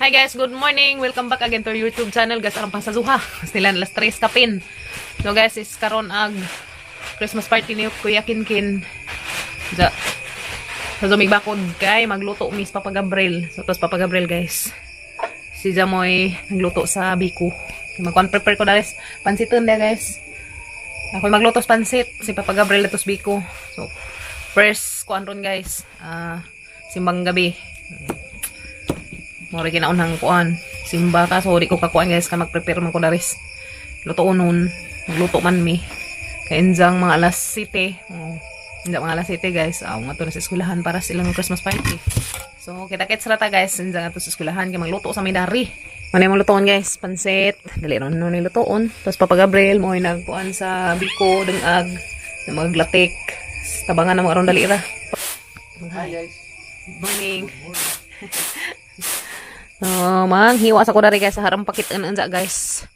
Hi guys, good morning. Welcome back again to our YouTube channel, guys. Aron pangsazuha. Sila alas 3 kapin. So guys, is karon ag Christmas party ni Kuya Kinkin. Ja. Sa so, bakod kay magluto Miss Papa Gabriel. So tos Papa Gabriel, guys. Si Jamoy nagluto sa biko. Magkuan prepare ko dalis pansiton dia, guys. Ako magluto sa pansit si Papa Gabriel atos biko. So first kuan ron, guys. Ah, simbang gabi. Mura kinaunang kuan. Simba ka. So, di ko kakuan, guys. Ka mag-prepare man ko daris. Lutoon nun. Magluto man mi. Kay injang mga alas 7. Oh, injang mga alas 7, guys. Ah, nga to na sa eskwelahan para silang Christmas party. So, kita-kits rata, guys. Injang ato sa eskwelahan. Kay magluto sa may dari. Ano yung lutoon, guys? Pansit. Dali ron nun yung lutoon. Tapos Papa Gabriel mo ay nagkuan sa biko, dungag, na maglatik. Tabangan na mga aron dali ra. Hi guys. Morning. Oh, mang hiwa sa ko dari, guys, sa harang pakit unsa, guys.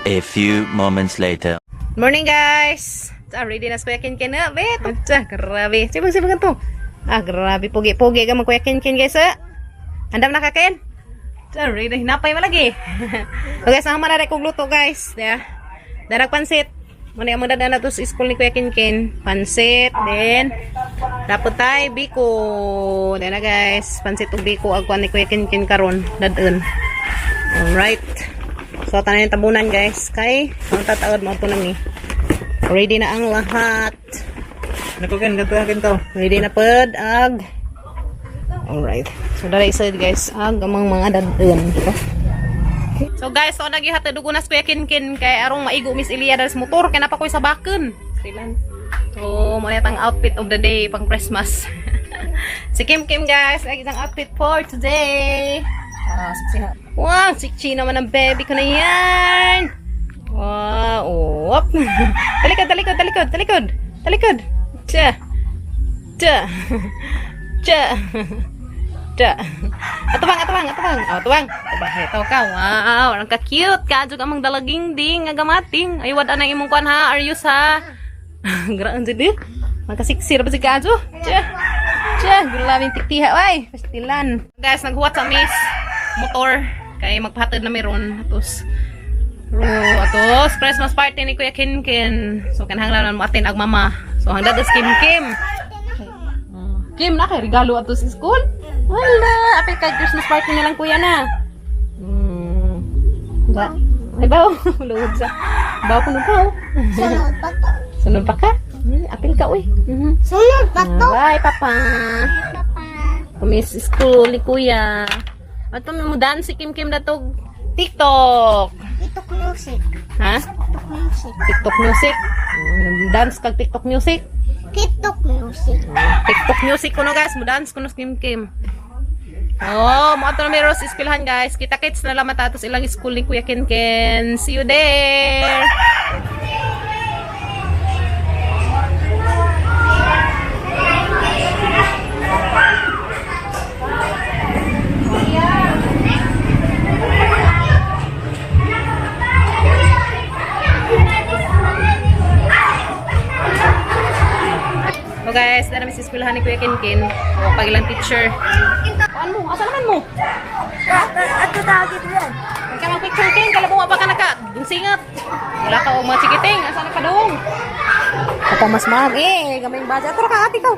A few moments later. Morning, guys. Ah, ready na sa Kuya Kinkin na. Bet, ah, grabe. Sibang sibang to. Ah, grabe, pugi-pugi ka man Kuya Kinkin, guys. Ah. Andam na ka, Ken? Ah, ready hinapay mo lagi. So guys, ang manare kong luto, guys. Yeah. Darag pansit. Muna yung mga na to sa school ni Kuya Kinkin. Pansit, then dapat tay biko. Then na, guys, pansit ug biko ag kuan ni Kuya Kinkin karon dadun. Alright. So, tanan yung tabunan, guys. Kay, ang tataod mo ito nang ni. Ready na ang lahat. Ano ko ken ganto akin to. Ready na pod ag. Alright. So, dali isa, guys. Ag, amang mga dadun. So guys, so nagihatid ko na sa Kuya Kinkin kay arong maigo Miss Elia dahil sa motor kay napa ko'y sa baken. Silan. So, mo na ang outfit of the day pang Christmas. Si Kim Kim, guys, lagi ang outfit for today. Ah, sexy ha. Wow, sexy naman ang baby ko na yan. Wow, whoop. Talikod, talikod, talikod, talikod. Talikod. Tsa. Tsa. Tsa. Tsa. Atubang, atubang, atubang. Oh, atubang. Atubang, ito ka. Wow, ang ka-cute ka. Jug amang dalaging ding, agamating. Ay, wad na imong kuan ha. Are you sa? Graan jud eh. Magkasiksir pa si Kadyo. Tsa. Tsa, grabing tiktiha, ay. Pastilan. Guys, naghuwat sa miss motor. Kay magpahatid na meron. Atos. Ro, atos Christmas party ni Kuya Kinkin. So kinahanglan mo atin ag mama. So hangdad is Kim Kim. Kim na kay regalo ato sa school. Wala, apil kay Christmas party na lang kuya na. Ba? Ay baw, luod sa. Baw kuno baw. Sunod pa to. Sunod pa ka? Apil ka uy. Sunod pa to. Bye, Papa. Papa. Kami sa school ni Kuya. Ato mo dance si Kim Kim datog TikTok. TikTok music. Ha? TikTok music. TikTok music. Dance kag TikTok music. TikTok music. TikTok music kuno, guys, mo dance kuno si Kim Kim. Oh, mo ato na meron sa eskwelahan, guys. Kita kits na lang matatos ilang school ni Kuya Ken Ken. See you there. So guys, na namin sa eskwelahan ni Kuya Ken Ken. O, pag ilang teacher. Ano mo? Asa naman mo? Ato tawag yan. Huwag ka mag-picture, Ken. Kalabo pa ka naka. Singat. Wala ka o mga chikiting. Asa na ka dong? Papa mas ma'am. Eh, gamay yung budget. Turo ka ate ko.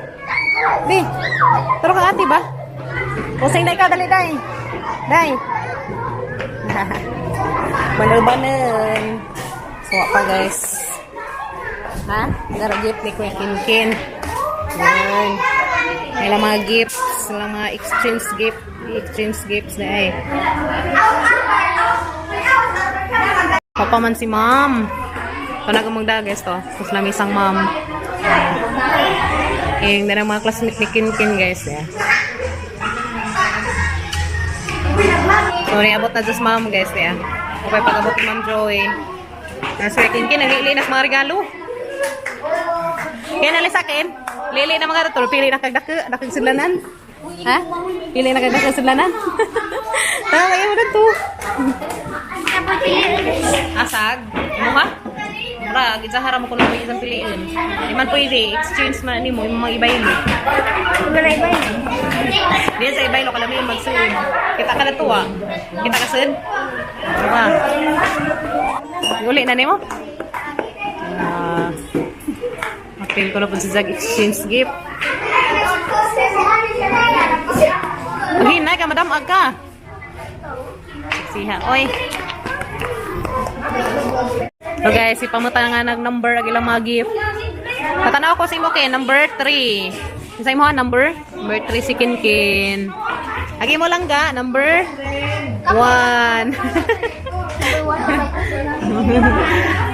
Bi. Turo ka ate ba? Pusing na ikaw. Dali, day. Day. Banan-banan. So, pa, guys. Ha? Dara gift ni Kuya Kinkin. Yan. May lang mga gifts. Lang mga exchange gift. Exchange gifts na eh. Papa man si ma'am. Panagang magdages to. Tapos lamisang ma'am. Eh, yung mga classmate ni Kinkin, guys. Yeah. So, niabot na just ma'am, guys. Yeah. Okay, pag-abot ni Ma'am Joy. Nasa Kinkin, naglili na sa mga regalo. Kaya nalisa, Ken. Lili na mga ratol. Pili na kagdaka. Dakang sudlanan. Ha? Pili na kagdaka sudlanan. Tama, kayo mo na to. Asag? Mo ha? Mura, gitsahara mo kung ano isang piliin. Di man pwede, exchange man ni mo, yung mga ibaylo. Wala iba yun. Diyan sa ibaylo, kalami yung magsuod. Kita ka ka natuwa. Kita ka sud? Diba? Uli na nimo? Ah, apil ko na po si Zag exchange gift. Ang hinay ka, madam, aga. Siha, oy. So guys, si pamutan nga nag number ang ilang mga gift. Patanaw ko sa imo kay number 3. Sa imo ha, number? Number 3 si Kinkin. Agi mo lang ga, number 1.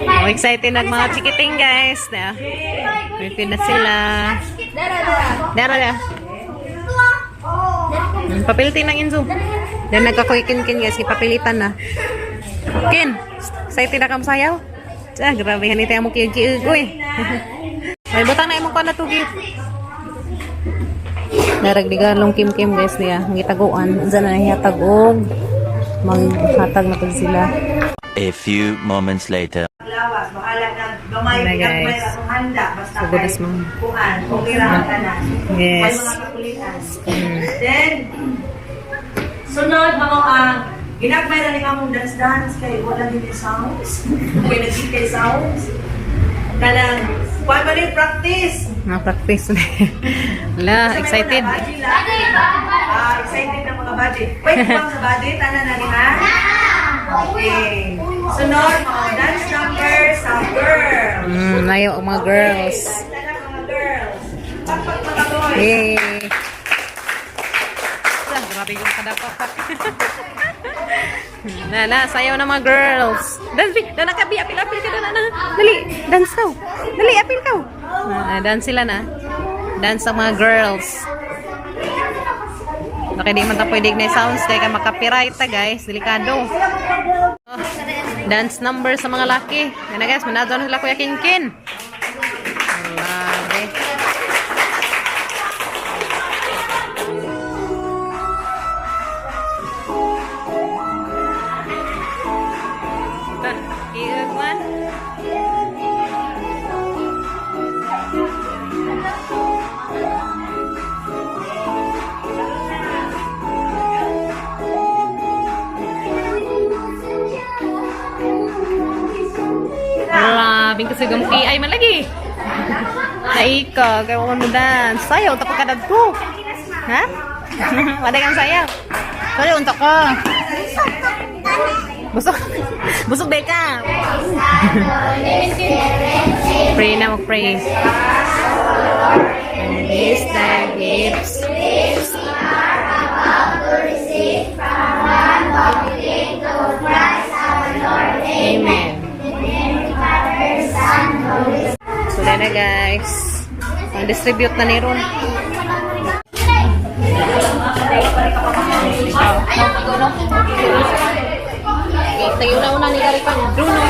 Oh, excited nag mga chikiting guys. Na. Ready na sila. Dara dara. Papilitin ng Inzo. Then nagkakuy Kinkin guys, ipapilitan na. Kin, excited na kam sayaw? Ah, grabe hanita mo kiyog kiyog oy. May butang na imong kuan na tugil. Naragdigan Kim Kim guys niya, ang gitaguan. Unsa na hihatag og maghatag na pud sila. A few moments later. Lawas, bahala na gamay, Wala, gamay guys. akong handa. Basta Sugod kay as ma'am. kuan, okay ra ang tanan. Yes. May mga kakulitan. Then, sunod mga ang ginagmay ra ni among dance dance kay wala din ni sounds. Kay nagsi kay sounds. Kanang kuan ba ni practice? Mga practice na. Wala, excited. Ah, excited na mga body. Wait lang sa body, tanan na ni ha? Okay. Sunod, mga dance number sa girl. Layo ang mga girls. Tanan mga girls. Pakpak mga boys. Yay! Ah, grabe yung kadapapak. Na, na, sayaw na mga girls. Dance, bi, dana ka, bi, apil, apil ka, dana, na. Dali, dance ka. Dali, apil ka. Na, dance sila na. Dance ang mga girls. Baka di man ta pwede na sounds kay ka makapiright ta guys, delikado. Oh, dance number sa mga laki. Yan na guys, manadto na sila Kuya Kinkin. Grabe. Iugman. Grabe kasi gamki ay man lagi. Naika, kay mo dance. Sayaw ta pagkadad ko. Ha? Wala kang sayaw. Sorry, unta ka. Busog. Busog day ka. Pray na mag-pray. And this the gifts. Amen. So, na guys. Ang distribute na ni Ron. Okay, tayo na una ni Gary Pang. Bruno.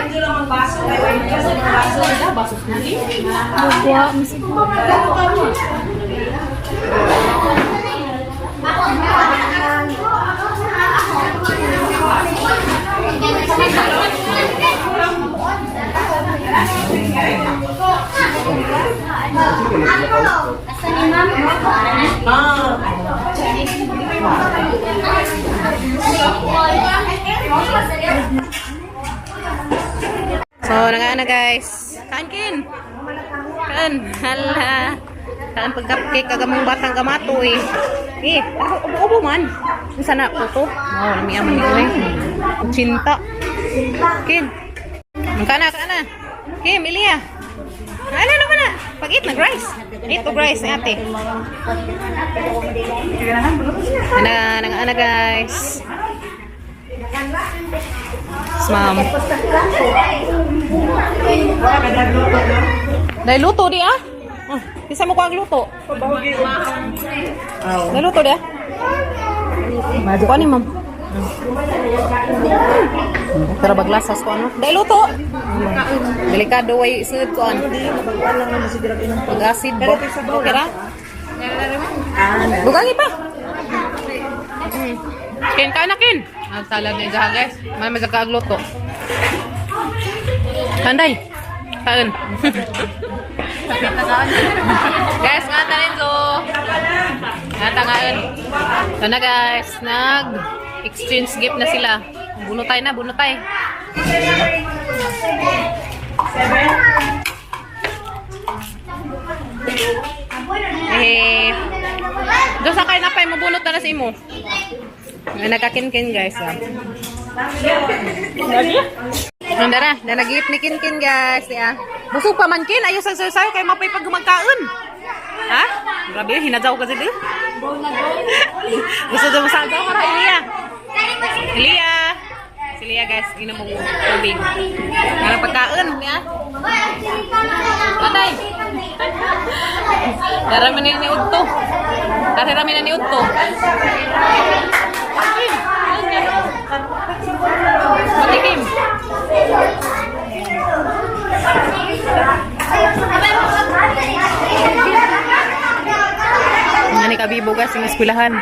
Hindi lang ang baso. Kay wala ang baso. So, nangaan na guys. Kaan kin. Kaan. Hala. Kaan pag cupcake kagamong batang kamato eh. Eh, ako ubo-ubo man. Unsa na po to? Wow, lami man ni oy. Cinta. Kin. Kana kana. Kim, Ilya. Ano na na? Pag-eat nag rice. Eat og rice ni ate. Ana, ana, ana guys. Yes, ma'am. Dahil luto di ah. Ah, kinsa mo ko ang luto? Naluto dia? Kuha ni ma'am. Pero baglasas ko ano. Dahil luto. Delikado way isud ko ano. Pag-acid ba? Okay ra? Bugangi pa. Kin ka na kin. Ang salad ni Jaha guys. May magkakaagluto. Kanday. Kaon. Guys, nga ta Enzo. Nga ta ngaon. Ito na guys, nag exchange gift na sila. Bunotay na, bunotay. Eh, doon sa kayo na pa, mabunot na na sa imo. May nagkakinkin guys. Ah. Nandara, nalagip ni Kinkin guys. Ya. Busog pa man kin, ayos ang sayo kay mapay pag gumagkaon. Ha? Grabe, hinadyaw kasi di. Gusto daw sa daw para Elia. Elia. Si Elia guys, inom mo tubig. Nga pagkaon niya. Patay. Darami na ni Udto. Darami na ni Udto. Patikim. Ano kabibo guys, yung eskwelahan.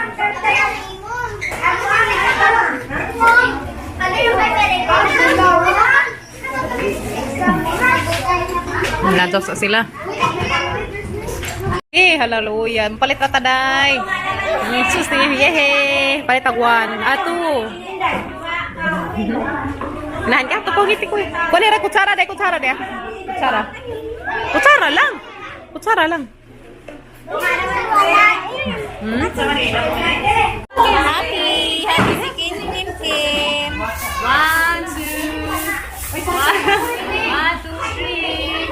Nadyaw sa sila. Eh, hallelujah. Palit na taday. Sus, yehe. Palit tagwan. Ato. Nahan ka, tuko ngiti ko. Kunin ra kutsara day, kutsara day. Kutsara. Kutsara lang. Kutsara lang. Happy! Happy si Kim Kim Kim! One, two, one, one, two, three.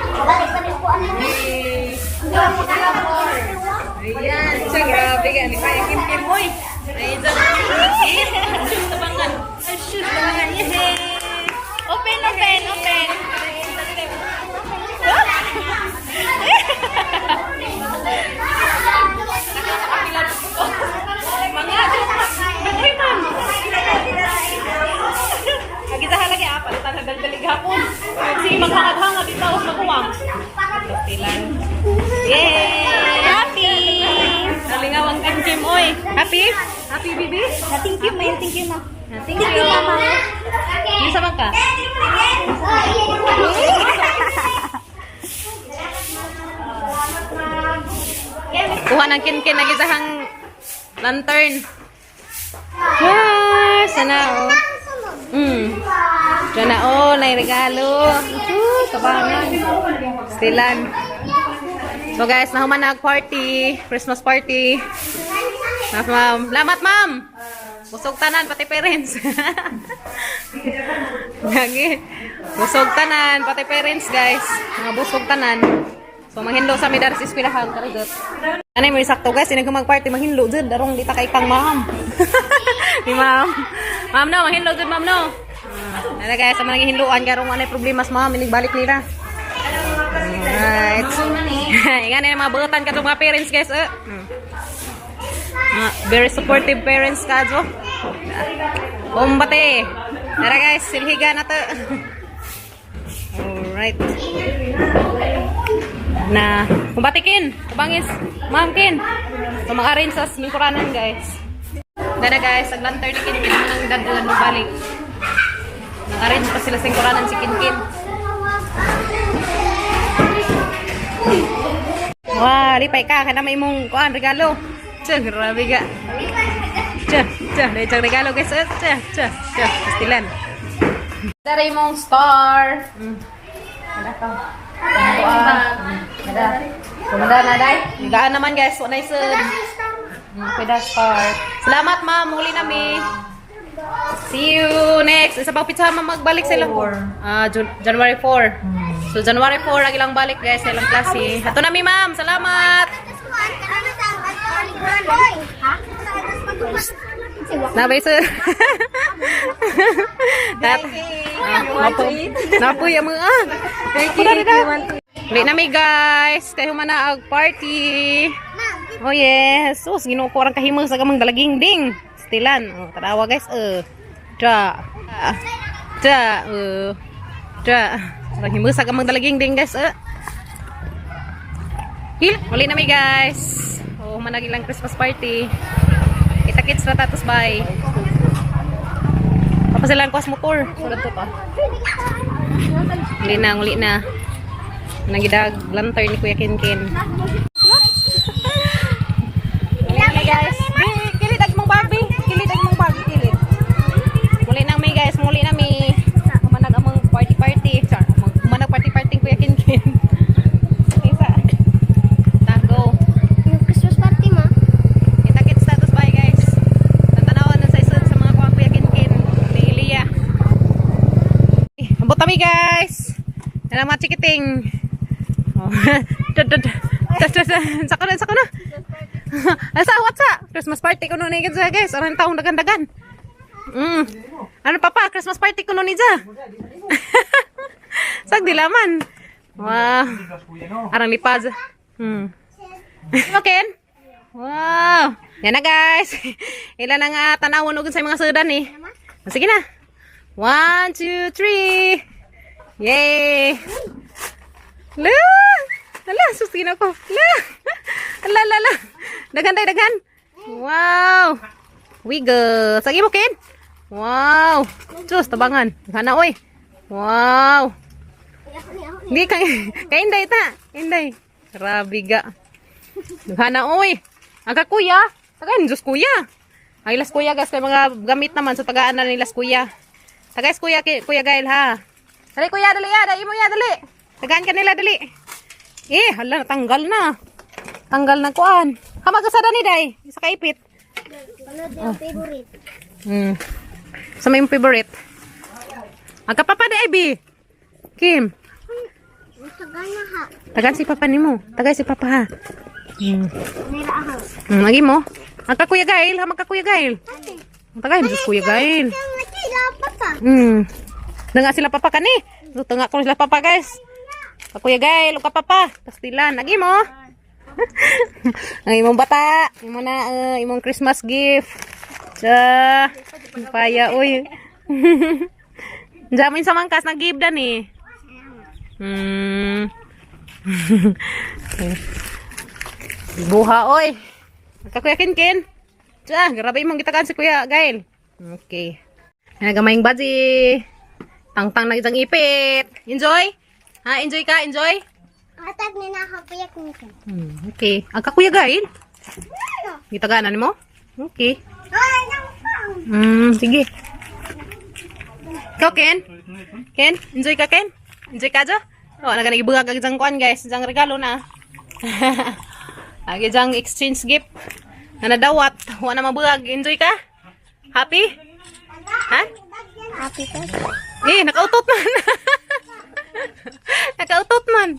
Ayan, siya grabe ka. Ni kaya Kim Kim oy. Ay, dyan. Shoot tabangan. Ay, shoot tabangan. Yehe. Open, open, open! Mga, Uy, ma'am. Agisahan lagi ah, palitan na daldali gapon. Sige, maghangad-hangad dito, maguwang. Pastilan. Yay! Happy! Nalingaw ang Kim Kim, oy. Happy? Happy, baby? Thank you, man. Thank you, ma. Thank you, mama. Yung sama ka? Kuha ng kin-kin, nagisahang lantern. Yes! Sana, oh. Sana, oh, may regalo. Kabangan. Stilan. So guys, nahuman na ang party. Christmas party. Mas, ma'am. Lamat, ma'am! Busog tanan, pati parents. Gagi. Busog tanan, pati parents, guys. Mga busog tanan. So, manghinlo sa midar sa eskwelahan. Karigot. Anay mo sakto, guys. Sinag mag-party, manghinlo dyan. Darong di ta kay kang ma'am. Di ma'am. Ma'am, no. Manghinlo dyan, ma'am, no. Ano guys, sa mga nanghihinluan, karong anay problema sa ma'am, balik nila. Alright. Ingan na mga buutan ka mga parents, guys. Eh. Mga very supportive parents ka, Jo. Bombate. Tara guys, silhiga na to. Alright. Na, kumbate kin, kubangis, ma'am kin. So mag-arrange sa lingkuranan guys. Dana guys, ang lantern ni Kin, kin nang daduan mo balik. Nag-arrange pa sila sa lingkuranan si Kin Kin. Wah, lipay ka, kana may imong kuan regalo. Tiyan, grabe ka. Tiyan, tiyan, dahil tiyang regalo guys. Eh, tiyan, tiyan, tiyan, pastilan. Dari mong star. Ada ka. Ada. Kumanda na day. Gaan naman guys, wa nice. Pwede star. Salamat ma'am, muli nami. See you next. Isa pang pizza ma'am magbalik sa ilang Ah, January 4. So January 4 lagi lang balik guys sa ilang klase. Ato nami ma'am, salamat. Nabay sir. That. Napoy, napoy ang mga. Thank you. Uli na mi, guys. Kay human na ag party. Oh yes. Sus, Ginoo ko orang kahimang sa gamang dalaging ding. Stilan. Oh, tanawa, guys. Da. Ah. Da. Da. Orang himang sa gamang dalaging ding, guys. Hil. Uli na mi, guys. Oh, human na ilang Christmas party. Kita kits na tatos bye. Papasilan ko sa motor. Sulod to pa. Uli na, uli na. Nagidag lantern ni Kuya Kinkin. Muli guys. Kilid ag mong Barbie. Kilid ag mong Barbie kilid. Muli na mi, guys, muli na mi. Humanag among party party. Char, humanag party party Kuya Kinkin. Isa. Tango. Yung Christmas party, ma. Kita kits status bye, guys. Tatanawan na sa isod sa mga kuha Kuya Kinkin ni Elia. Ambot kami, guys. Yan ang mga chikiting. Oh. Da, da, da. Da, da, da. Sako na, sako na. Asa, what's up? Christmas party ko nun eh, guys. Arang taong dagan-dagan. Ano pa pa? Christmas party ko nun eh, Sag dilaman. Wow. Arang lipaz. Okay. Wow. Yan na, guys. Ilan ang tanawon og sa mga sudan eh. Sige na. One, two, three. Yay! La! Ala, sustin ako. La! Ala, ala, ala. Daghan day, daghan. Wow! Wiggle. Sige mo, Ken. Wow! Diyos, tabangan. Daghan na, oy. Wow! Hindi, kay, kay Inday ta. Inday. Grabe ga. Daghan na, oy. Aga, kuya. Tagaan, Diyos, kuya. Ang ilas kuya, guys, kay mga gamit naman. So, tagaan na nilas kuya. Tagais kuya, kuya Gail, ha. Dali, kuya, dali, ya. Dali mo, ya, dali. Tagaan ka nila, dali. Eh, hala, natanggal na. Tanggal na kuan. Hamaga sa dani, day. Sa kaipit. Ano yung favorite? Sa may favorite. Ang kapapa di, Ivy. Kim, Tagal na ha. tagaan si papa nimo. Tagay si papa, ha. Mira ha. Agi mo. Ang kakuya Gail, ha, magkakuya Gail. Ang tagay, Diyos, Kuya Gail. Pa. Nanga sila papa kani. Luto nga ko sila papa, guys. Ka Kuya Gail, ka papa. Pastilan, agi mo. Ang imong bata, imo na imong Christmas gift. Sa paya oy. Jamin sa mangkas nag give dan eh. Buha oy. Ka Kuya Kinkin. Tsa, grabe imong gitakaan si Kuya Gail. Okay. Nagamayng baji. Tangtang na isang ipit. Enjoy? Ha, enjoy ka? Enjoy? Atag na na ako kuya Kinkin. Okay. Ang ka Kuya Gail? Gitagaan na mo? Okay. Ay, nang pang. Sige. Ikaw, Ken? Ken? Enjoy ka, Ken? Enjoy ka, Jo? Oh, naga nagibugag ang isang kuan, guys. Isang regalo na. Agi isang exchange gift. Na nadawat. Wa na mabuag. Enjoy ka? Happy? Ha? Happy ka? Eh, nakautot man. Nakautot man.